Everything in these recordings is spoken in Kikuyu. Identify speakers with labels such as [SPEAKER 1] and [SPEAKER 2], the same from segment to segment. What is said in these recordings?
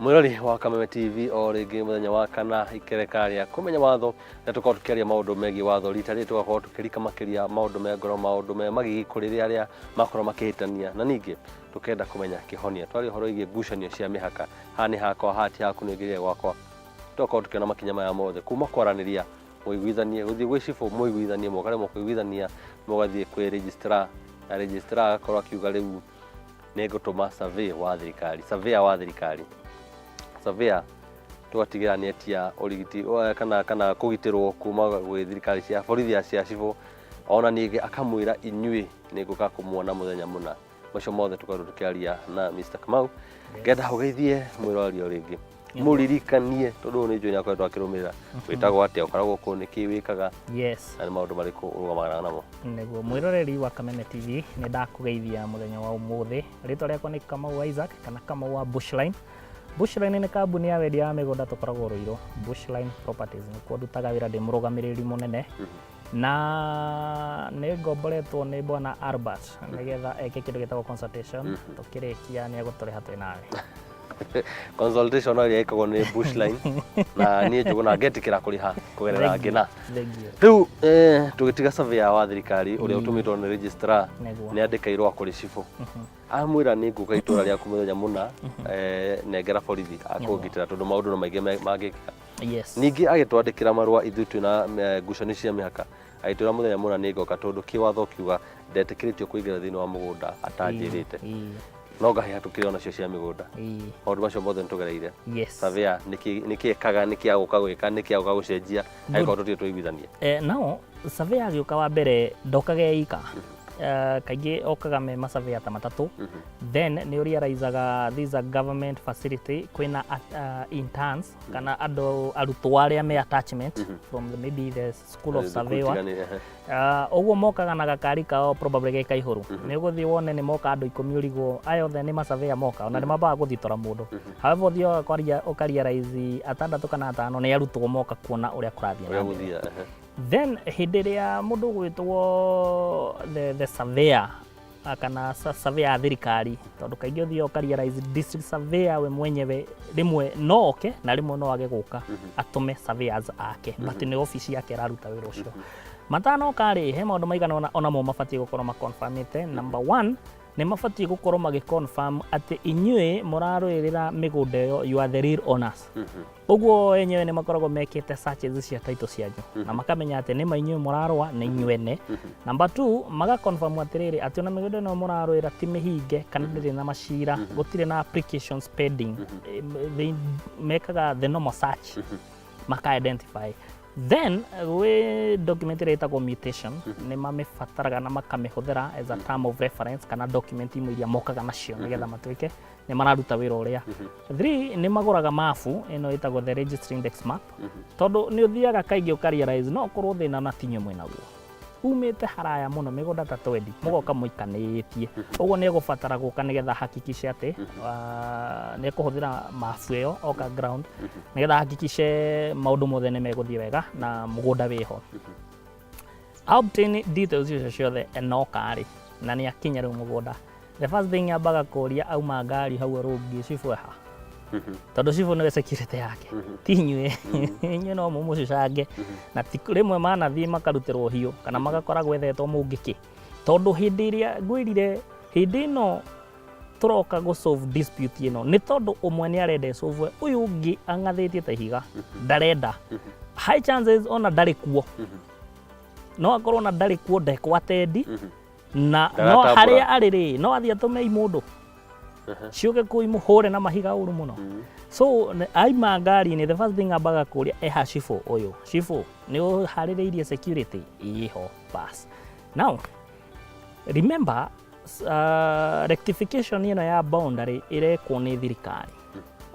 [SPEAKER 1] Mwĩrori wa Kameme TV, o rĩngĩ mũthenya wa kana ikereka rĩa kũmenya watho, na tũkorwo tũkĩaria maũndũ megiĩ watho. Rita rĩrĩ tũgakorwo tũkĩrika makĩria maũndũ me ngoro, maũndũ me magigi kũrĩ rĩa arĩa makorwo makĩhĩtania, na ningĩ tũkenda kũmenya kĩhonia. Twaria ũhoro wĩgiĩ ngucanio cia mĩhaka, haha nĩ hakwa, haha ti haku, nĩ ũingĩrire gwakwa. Tũgakorwo tũkĩona makinya maya mothe kuma kwaranĩria mũiguithanie, gũthiĩ gwĩ cibũ mũiguithanie, mũkaremwo kũiguithania, mũgathiĩ kwĩ registrar, na registrar agakorwo akiuga rĩu nĩ ngũtũma survey wa thirikari, surveyor wa thirikari, surveyor tũgatigĩra nĩ etia ũrigiti kana kũgitĩrwo kuma gwĩ thirikari cia borithi cia cibũ, ona ningĩ akamwĩra inyuĩ nĩ ngũka kũmuona mũthenya mũna. Macio mothe tũkoretwo tũkĩaria na Mr. Kamau. Ngenda ũgeithie mwĩrori o rĩngĩ, mũririkanie, tondũ ũyũ nĩ njũĩ nĩ akoretwo akĩrũmĩrĩra. Wĩtagwo atĩa, ũkoragwo kũ, nĩkĩ wĩkaga, na nĩ maũndũ marĩkũ ũrũgamaga namo?
[SPEAKER 2] Nĩguo, mwĩroreri wa Kameme TV, nĩ ndakũgeithia mũthenya wa ũmũthĩ. Rĩtwa rĩakwa nĩ Kamau Isaac kana Kamau wa Bushline. Bushline nĩ kambuni ya wendia wa mĩgũnda, tũkoragwo Rũirũ. Bushline Properties nĩkuo ndutaga wĩra ndĩ mũrũgamĩrĩri mũnene, na nĩ ngomboretwo nĩ bwana Albert nĩgetha eke kĩndũ gĩtagwo consultation. Tũkĩrĩkia nĩ egũtũrĩha twĩ nawe.
[SPEAKER 1] Consultation ĩrĩa ĩkagwo nĩ Bushline, na niĩ njũgũna ngetĩkĩra kũrĩha kũgerera ngĩna.
[SPEAKER 2] Thank you.
[SPEAKER 1] Rĩu tũgĩtiga surveyor wa thirikari ũrĩa ũtũmĩtwo nĩ registrar nĩ andĩka irũa kũrĩ cibũ, amwĩra nĩ ngũka itũra rĩaku mũthenya mũna, nengera borithi akũngitĩra, tondũ maũndũ no maingĩ mangĩkĩka. Ningĩ agĩtwandĩkĩra marũa ithuĩ twĩna ngucanio cia mĩhaka, agĩtwĩra mũthenya mũna nĩ ngoka, tondũ kĩwatho kiuga ndetĩkĩrĩtio kũingĩra thĩinĩ wa mũgũnda atanjĩrĩte, no ngahĩhatũkĩre onacio cia mĩgũnda. Maũndũ macio mothe nĩtũgereire. Surveyor nĩkĩ ekaga, nĩkĩ agũka gwĩka, nĩkĩ agũka gũcenjia angĩkorwo tũtirĩ twaiguithania?
[SPEAKER 2] Nao surveyor agĩũka, wa mbere ndokaga e ika. Kaingĩ okaga me masurveyor ta matatũ. Then nĩ ũrealizaga this is a government facility, kwĩna interns kana andũ arutwo arĩa me attachment from maybe the school of
[SPEAKER 1] Thukuru
[SPEAKER 2] surveyor.
[SPEAKER 1] itiganĩte, ehe.
[SPEAKER 2] Ũguo mokaga na gakari kao probably ge kaihũru. Nĩ ũgũthiĩ wone nĩ moka andũ 10, ũrigwo aya othe nĩ masurveyor moka, ona nĩ mambaga gũthitora mũndũ. However, ũthiaga ũkarealize atandatũ kana atano nĩ arutwo moka kuona ũrĩa kũrathiĩ
[SPEAKER 1] ũrĩa
[SPEAKER 2] na mbere.
[SPEAKER 1] Gũthiaga, ehe.
[SPEAKER 2] Then hĩndĩ ĩrĩa mũndũ ũgwĩtwo the surveyor kana surveyor ya thirikari, tondũ kaingĩ ũthiaga ũkarealize district surveyor we mwenyewe rĩmwe no oke na rĩmwe no age gũka, atũme surveyors ake, but nĩ obici yake ĩraruta wĩra ũcio. Matanoka rĩ, he maũndũ maigana ũna onamo mabatiĩ gũkorwo maconfirmĩte. Number one, nĩ mabatiĩ gũkorwo magĩconfirm atĩ inyuĩ mũrarũĩrĩra mĩgũnda ĩyo, you are the real owners. Ũguo enyewe nĩ makoragwo mekĩte searches cia title cianyu na makamenya atĩ nĩma inyuĩ mũrarũa nĩ inyuĩ ene. Number two, magaconfirm atĩrĩrĩ, atĩ ona mĩgũnda ĩno mũrarũĩra ti mĩhinge kana ndĩrĩ na macira, gũtirĩ na applications pending. They mekaga the normal search, maka identify. Then gwĩ document ĩrĩa ĩtagwo mutation, nĩ mamĩbataraga na makamĩhũthĩra as a term of reference kana document imwe iria mokaga nacio nĩgetha matuĩke nĩ mararuta wĩra ũrĩa. Three, nĩ magũraga mabu ĩno ĩtagwo the registry index map, tondũ nĩ ũthiaga kaingĩ ũkarealize no ũkorwo thĩna na tinyuĩ mwĩnaguo, umĩte haraya mũno, mĩgũnda ta 20 mũgoka mũikanĩtie ũguo. Nĩ egũbatara gũka nĩgetha hakikishe atĩ nĩ ekũhũthĩra mabu ĩyo oka ground nĩgetha hakikishe maũndũ mothe nĩ megũthiĩ wega na mũgũnda wĩho. Obtain details icio ciothe enoka rĩ, na nĩ akinya rĩu mũgũnda, the first thing ambaga kũria auma ngari hau arũngiĩ, cibũ eha? Tondũ cibũ nĩwe security yake, ti inyuĩ. Inyuĩ no mũmũcucange na ti rĩmwe manathiĩ makarutĩrwo hiũ kana magakora gwethetwo mũngĩkĩ, tondũ hĩndĩ ĩrĩa ngwĩrire, hĩndĩ ĩno tũroka gũ solve dispute ĩno, nĩ tondũ ũmwe nĩ arenda ĩsolve, ũyũ ũngĩ ang'athĩtie ta ihiga, ndarenda. High chances ona ndarĩ kuo, no akorwo na ndarĩ kuo, ndekwatendi na no
[SPEAKER 1] Ndaratambũra.
[SPEAKER 2] Harĩa arĩ rĩ, no athiĩ atũme imũndũ ciũke kũu imũhũre na mahiga ũru mũno. So aima ngari-inĩ, the first thing ambaga kũria, eha cibũ ũyũ? Cibũ, nĩ ũharĩrĩirie security ĩho? Bas, now remember, rectification ĩno ya boundary ĩrekwo nĩ thirikari,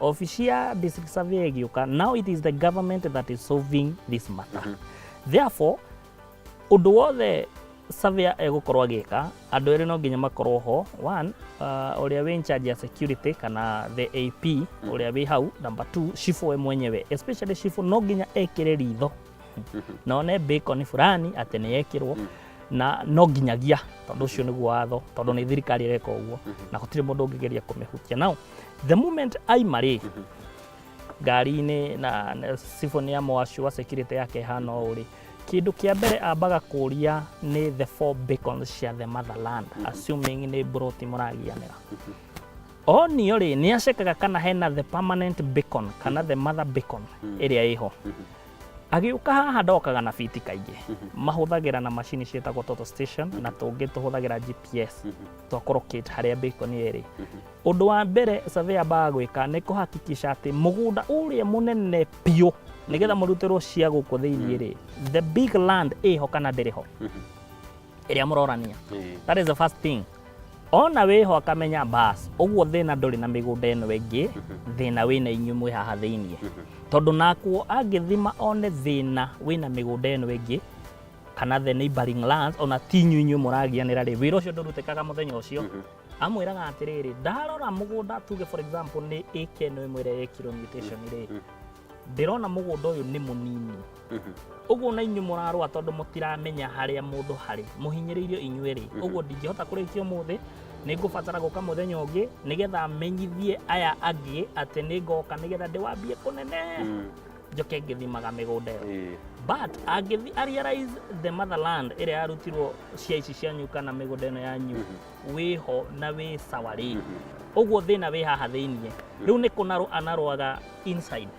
[SPEAKER 2] obici ya district survey ĩgĩũka. Now it is the government that is solving this matter. Therefore, ũndũ wothe surveyor egũkorwo agĩka, andũ erĩ no nginya makorwo ho. One, ũrĩa wĩ in charge ya security kana the AP ũrĩa wĩ hau. Number two, cibũ we mwenyewe. Especially cibũ no nginya ekĩre ritho na one bacon fulani atĩ nĩ yekĩrwo. Na no nginyagia tondũ ũcio nĩguo watho, tondũ nĩ thirikari ĩreka ũguo na gũtirĩ mũndũ ũngĩgeria kũmĩhutia. Now the moment aima rĩ ngari-inĩ na cibũ nĩ amwacu security yake ĩhana ũũ rĩ, kĩndũ kĩa mbere ambaga kũria nĩ the four beacons cia the motherland, assuming nĩ broti mũragianĩra. Onio rĩ, nĩ acekaga kana hena the permanent beacon kana the mother beacon ĩrĩa ĩho. Agĩũka haha ndokaga na biti kaingĩ, mahũthagĩra na macini ciĩtagwo total station na tũngĩ tũhũthagĩra GPS twa kũ-locate harĩa beacon ĩrĩ. Ũndũ wa mbere surveyor ambaga gwĩka nĩ kũhakikisha atĩ mũgũnda ũrĩa mũnene biũ nĩgetha mũrutĩrwo cia gũkũ thĩiniĩ rĩ, the big land ĩho kana ndĩrĩ ho ĩrĩa mũrorania. That is the first thing. Ona wĩho akamenya bas ũguo thĩna ndũrĩ na mĩgũnda ĩno ĩngĩ, thĩna wĩna inyuĩ mwĩ haha thĩiniĩ, tondũ nakuo angĩthima one thĩna wĩna mĩgũnda ĩno ĩngĩ kana the neighboring lands, ona ti inyuĩ inyuĩ mũragianĩra rĩ, wĩra ũcio ndũrutĩkaga mũthenya ũcio. Amwĩraga atĩrĩrĩ, ndarora mũgũnda, tuge for example nĩ ĩka ĩno ĩmwe ĩrĩa ĩkirwo mutation rĩ, ndĩrona mũgũnda ũyũ nĩ mũnini ũguo na inyuĩ mũrarũa tondũ mũtiramenya harĩa mũndũ harĩ, mũhinyĩrĩirio inyuĩ rĩ, ũguo ndingĩhota kũrĩkia ũmũthĩ, nĩ ngũbatara gũka mũthenya ũngĩ nĩgetha menyithie aya angĩ atĩ nĩ ngoka nĩgetha ndĩwambie kũnene, njoke ngĩthimaga mĩgũnda ĩyo. But angĩthi a realize the motherland ĩrĩa yarutirwo cia ici cianyu kana mĩgũnda ĩno yanyu wĩho na wĩ sawa rĩ, ũguo thĩna wĩ haha thĩiniĩ. Rĩu nĩ kũnarũ anarũaga inside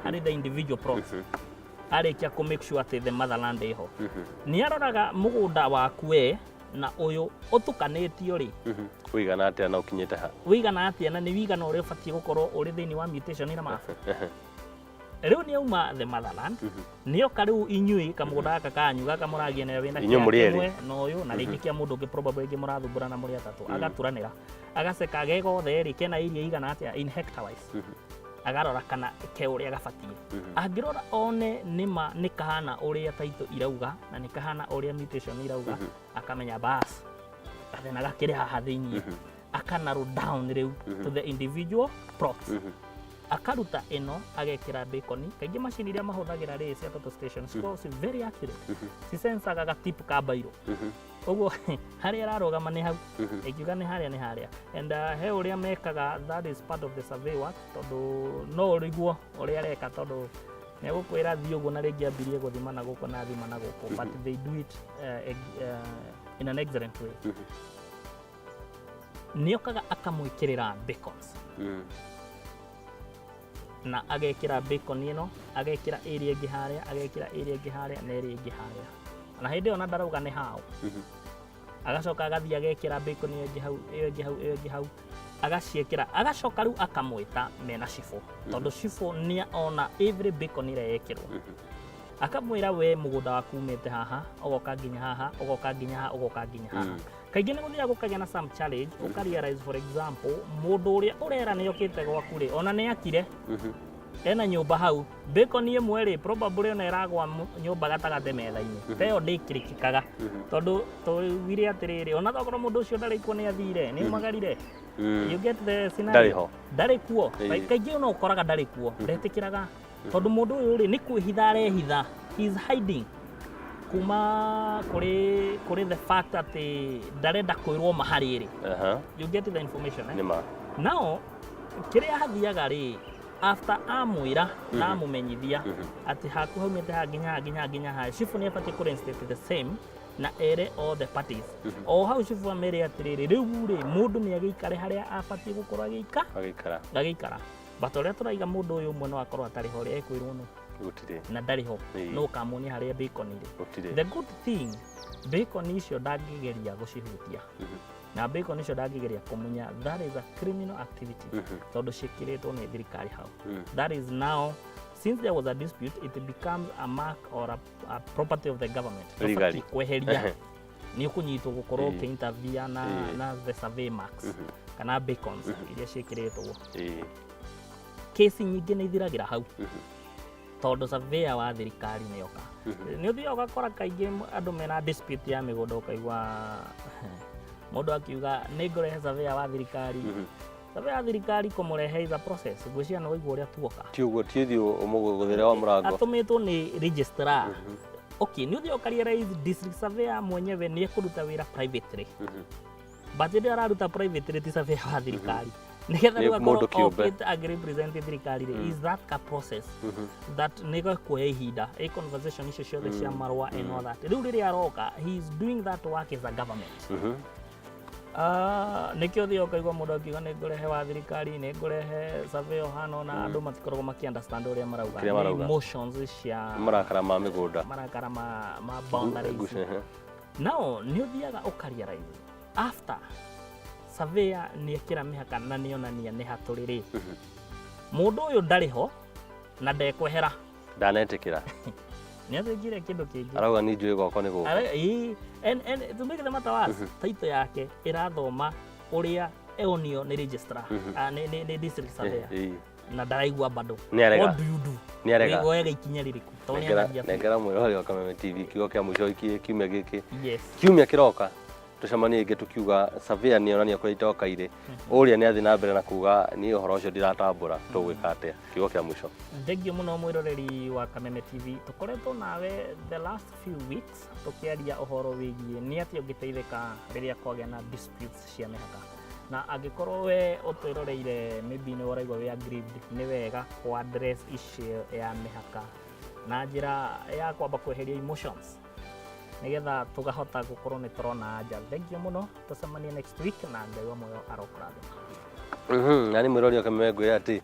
[SPEAKER 2] harĩ the individual plots. Arĩkia kũ make sure atĩ the motherland ĩho, nĩ aroraga mũgũnda waku we na ũyũ ũtukanĩtio rĩ,
[SPEAKER 1] Ũigana atĩa na ũkinyĩte ha?
[SPEAKER 2] Wĩigana atĩa na nĩ wĩigana ũrĩa ũbatiĩ gũkorwo ũrĩ thĩinĩ wa mutation na map. Rĩu nĩ auma the motherland, nĩoka rĩu inyuĩ kamũgũnda gaka kanyu gaka mũragianĩra wĩna
[SPEAKER 1] Inyuĩ
[SPEAKER 2] kĩa
[SPEAKER 1] mũrĩ erĩ.
[SPEAKER 2] kĩmwe na ũyũ na rĩngĩ kĩa mũndũ ũngĩ probably rĩngĩ mũrathumbũrana mũrĩ atatũ, agaturanĩra agaceka ge gothe rĩ kena area igana atĩa in hectare wise, agarora kana ke ũrĩa gabatiĩ. Angĩrora one nĩma nĩ kahana ũrĩa title irauga na nĩ kahana ũrĩa mutation irauga, akamenya bas gathĩna gakĩrĩ haha thĩiniĩ. Aka narrow down rĩu to the individual plots, akaruta ĩno agekĩra beacon. Kaingĩ macini iria mahũthagĩra rĩ cia total station cikoragwo ci very accurate, cisensaga gatip ka bairo, ũguo harĩa ararũgama nĩ hau, ĩkiuga nĩ harĩa nĩ harĩa. And he ũrĩa mekaga, that is part of the survey work, tondũ no ũriguo ũrĩa areka, tondũ nĩ egũkwĩra thiĩ ũguo na rĩngĩ ambirie gũthima na gũkũ na thima na gũkũ, but they do it in an excellent way. Nĩ okaga akamwĩkĩrĩra beacons na agekĩra beacon ĩno, agekĩra ĩrĩa ĩngĩ harĩa, agekĩra ĩrĩa ĩngĩ harĩa na ĩrĩa ĩngĩ harĩa, na hĩndĩ ĩyo na ndarauga nĩ hao. Agacoka agathiĩ agekĩra beacon ĩyo ĩngĩ hau, ĩyo ĩngĩ hau, ĩyo ĩngĩ hau, agaciĩkĩra. Agacoka rĩu akamwĩta mena cibũ, tondũ cibũ nĩ ona every beacon ĩrĩa yekĩrwo. Akamwĩra, we mũgũnda waku umĩte haha ũgoka nginya haha, ũgoka nginya haha, ũgoka nginya haha. Kaingĩ nĩ gũthiaga gũkagĩa na some challenge, ũka realize for example mũndũ ũrĩa ũrera nĩ okĩte gwaku rĩ, ona nĩ akire ena nyũmba hau, beacon ĩmwe rĩ probably ona ĩragwa nyũmba gatagatĩ metha-inĩ, ta ĩyo ndĩkĩrĩkĩkaga, tondũ tũugire atĩrĩrĩ, ona tokorwo mũndũ ũcio ndarĩ kuo, nĩ athire, nĩ umagarire. You get the scenario?
[SPEAKER 1] Ndarĩ ho.
[SPEAKER 2] Ndarĩ kuo. Kaingĩ ona ũkoraga ndarĩ kuo, ndetĩkĩraga, tondũ mũndũ ũyũ rĩ nĩ kwĩhitha arehitha, he is hiding kuma kũrĩ the fact atĩ ndarenda kwĩrwo ma harĩ ĩrĩ. You get the information, eh?
[SPEAKER 1] Nĩ ma.
[SPEAKER 2] Nao kĩrĩa hathiaga rĩ, after amwĩra na amũmenyithia atĩ haku haumĩte haha nginya haha nginya haha nginya haha, cibũ nĩ abatiĩ kũ reinstate the same na ere all the parties. O hau cibũ amere atĩrĩrĩ, rĩu rĩ mũndũ nĩ agĩikare harĩa abatiĩ gũkorwo agĩika
[SPEAKER 1] Agĩikara.
[SPEAKER 2] Agĩikara. But ũrĩa tũraiga, mũndũ ũyũ ũmwe no akorwo atarĩ ho, ũrĩa ekwĩrwo no
[SPEAKER 1] Gũtirĩ.
[SPEAKER 2] Na ndarĩ ho, no ũkamuonia harĩa beacon ĩrĩ.
[SPEAKER 1] Gũtirĩ.
[SPEAKER 2] The good thing, beacon icio ndangĩgeria gũcihutia na beacon icio ndangĩgeria kũmunya. That is a criminal activity, tondũ ciĩkĩrĩtwo nĩ thirikari hau. That is now, since there was a dispute, it becomes a mark or a property of the government.
[SPEAKER 1] Legally.
[SPEAKER 2] Ndũbatiĩ kweheria, nĩ ũkũnyitwo gũkorwo ũkĩinterfere na, na the survey marks kana beacons iria ciĩkĩrĩtwo. Kesi nyingĩ nĩ ithiragĩra hau, tondũ surveyor wa thirikari nĩ oka. Nĩ ũthiaga ũgakora kaingĩ andũ mena dispute ya mĩgũnda, ũkaigua mũndũ akiuga nĩ ngũrehe surveyor wa thirikari. Surveyor wa thirikari kũmũrehe is a process. Ngwĩciria nĩ waigua ũrĩa tuoka.
[SPEAKER 1] Ti ũguo, ti ũthiĩ ũmũgũthĩre wa mũrango.
[SPEAKER 2] Atũmĩtwo nĩ registrar. Okay, nĩ ũthiaga ũkarealize district surveyor mwenyewe nĩ ekũruta wĩra privately, but rĩrĩa araruta privately ti surveyor wa thirikari, nĩgetha
[SPEAKER 1] Nĩ
[SPEAKER 2] rĩu
[SPEAKER 1] mũndũ
[SPEAKER 2] akorwo
[SPEAKER 1] kĩũmbe.
[SPEAKER 2] okĩte agĩrepresent thirikari rĩ, is that ka process that nĩ gekuoya ihinda, ĩ conversation icio ciothe cia marũa and all that. Rĩu rĩrĩa aroka, he is doing that work as a government. Ah, nĩkĩo ũthiaga ũkaigua mũndũ akiuga nĩ ngũrehe wa thirikari, nĩ ngũrehe surveyor hana, na andũ matikoragwo makĩ understand ũrĩa marauga.
[SPEAKER 1] Kĩrĩa
[SPEAKER 2] Nĩ
[SPEAKER 1] marauga.
[SPEAKER 2] emotions cia
[SPEAKER 1] Marakara ma mĩgũnda.
[SPEAKER 2] Marakara ma boundaries.
[SPEAKER 1] Guce, ehe.
[SPEAKER 2] Nao nĩ ũthiaga ũkarealize after surveyor nĩ ekĩra mĩhaka na nĩ onania nĩ hatũrĩ rĩ, mũndũ ũyũ ndarĩ ho na ndekwehera.
[SPEAKER 1] Ndanetĩkĩra.
[SPEAKER 2] Nĩ athĩnjire kĩndũ kĩngĩ.
[SPEAKER 1] Arauga ni njũĩ gwakwa nĩ gũkũ.
[SPEAKER 2] Ĩĩ, and to make the matter worse, title yake ĩrathoma ũrĩa eonio nĩ registrar, ah, nĩ district surveyor, na ndaraigua bado.
[SPEAKER 1] Nĩ arega.
[SPEAKER 2] What do you do?
[SPEAKER 1] Nĩ arega.
[SPEAKER 2] Woyaga ikinya rĩrĩkũ tondũ nĩ
[SPEAKER 1] Nengera
[SPEAKER 2] anambia biũ.
[SPEAKER 1] Nengera mwĩroreri wa Kameme TV kiugo kĩa mũico kiumia gĩkĩ.
[SPEAKER 2] Yes.
[SPEAKER 1] Kiumia kĩroka tũcemanie rĩngĩ tukiuga surveyor nĩ onania kũrĩa itoka irĩ, ũrĩa nĩ athiĩ na mbere na kuga niĩ ũhoro ũcio ndiratambũra, tũgwĩka atĩa? Kiugo kĩa mũico.
[SPEAKER 2] Thengio mũno mwĩroreri wa Kameme TV. Tũkoretwo nawe the last few weeks tũkĩaria ũhoro wĩgiĩ nĩ atĩa ũngĩteithĩka rĩrĩa kwagĩa na disputes cia mĩhaka, na angĩkorwo we ũtwĩroreire maybe nĩ ũraigua wĩ aggrieved, nĩ wega kũ address issue ya mĩhaka na njĩra ya kwamba kweheria emotions nĩgetha tũkahota gũkorwo nĩ tũrona anja. Thengio mũno, tũcemanie next week na Ngai wa muoyo arokũrathima.
[SPEAKER 1] Na nĩ mwĩrori wa Kameme ngwĩra atĩ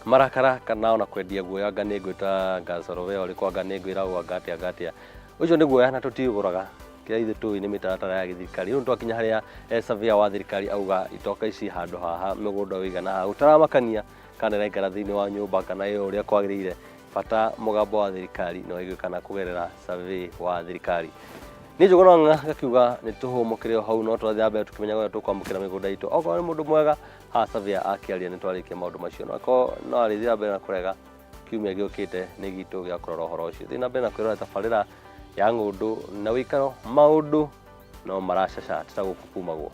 [SPEAKER 1] marakara kana ona kwendia guoya, anga nĩ ngwĩta ngacoro we ũrĩkũ, anga nĩ ngwĩra ũũ, anga atĩa, anga atĩa, ũcio nĩ guoya na tũtiũgũraga. Kĩrĩa ithuĩ tũĩ nĩ mĩtaratara ya gĩthirikari. Rĩu twakinya harĩa surveyor wa thirikari auga itoka ici handũ haha mũgũnda ũigana haha, ũtaramakania kana ĩraikara thĩinĩ wa nyũmba kana ĩyo ũrĩa kwagĩrĩire, bata mũgambo wa thirikari no ĩgwĩkana kũgerera survey wa thirikari. Niĩ Njũgũna Wang'ang'a ngakiuga nĩ tũhũmũkĩre o hau, no tũrathiĩ na mbere tũkĩmenyaga ũrĩa tũkwamũkĩra mĩgũnda itũ. Okorwo nĩ mũndũ mwega haha surveyor akĩaria nĩ twarĩkia maũndũ macio, no akorwo no arĩthiĩ na mbere na kũrega, kiumia gĩũkĩte nĩ gitũ gĩa kũrora ũhoro ũcio. Thiĩ na mbere na kwĩrora tabarĩra ya ng'ũndũ na wĩikaro, maũndũ no maracaca ta gũkũ kumagwo.